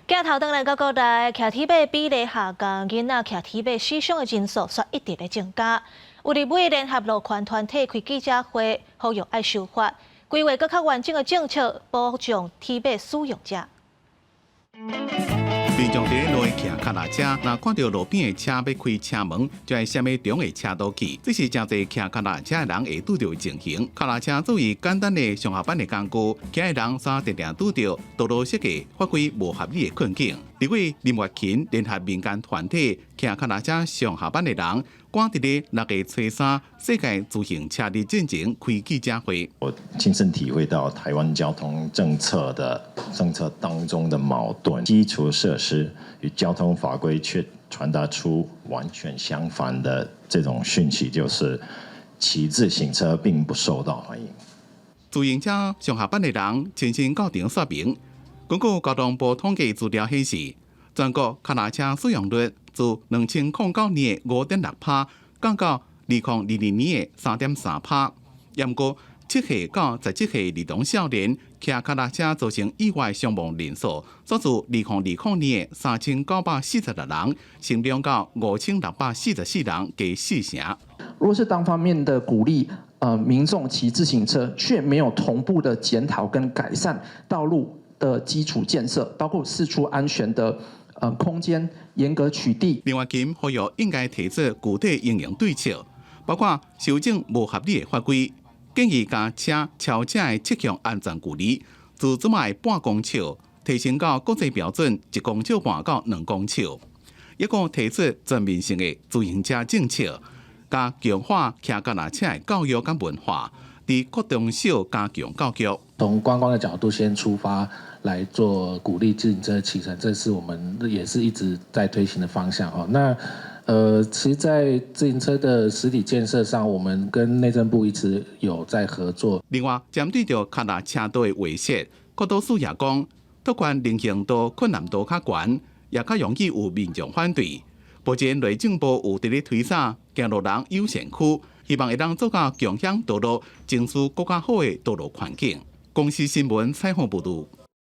鏡頭轉來到國內，騎鐵馬比例下降，囡仔騎鐵馬死傷的人數卻一直咧增加。有立委聯合路權團體開記者會，呼籲愛修法，規劃閣較完整的政策，保障鐵馬使用者。民眾佇咧路騎跤踏車，若看著路邊的車欲開車門，就會閃欲中的車道去。這是誠濟騎跤踏車的人會拄著的情形。跤踏車作為簡單的上下班的工具，騎的人煞定定拄著道路設計法規無合理的困境。立委林月琴聯合民間團體騎跤踏車上下班的人，趕佇咧6月初3世界自行車日進前開記者會。我親身體會到台灣交通政策的政策當中的矛盾，基礎設施與交通法規卻傳達出完全相反的這種訊息，就是騎自行車並不受到歡迎。自行車上下班的人親身到場說明。根據交通部統計資料顯示，全國跤踏車使用率自2009年的5.6%降到2022年的3.3%。毋過7歲到17歲兒童少年騎跤踏車造成意外傷亡人數，煞自2020年的3946人，成長到5644人，加四成。若是單方面的鼓勵，民眾騎自行車，卻沒有同步的檢討跟改善道路的基礎建設，包括釋出安全的空間，嚴格取締。林月琴呼籲應該提出具體應用對策，包括修正無合理的法規，建議共車超車的七項安全距離，自這擺的半公尺提升到國際標準1.5公尺到2公尺，抑閣提出全面性的自行車政策，佮強化騎腳踏車的教育佮文化，佇國中小加強教育。從觀光的角度先出發來做鼓勵自行車騎乘，這是我們也是一直在推行的方向哦。那其實，在自行車的實體建設上，我們跟內政部一直有在合作。另外，針對著跤踏車道的劃設，國道署也講，拓寬人行道困難度較懸，也較容易有民眾反對。目前內政部有佇咧推捒行路人優先區，希望會當做到共享道路，爭取閣較好的道路環境。公視新聞採訪報導。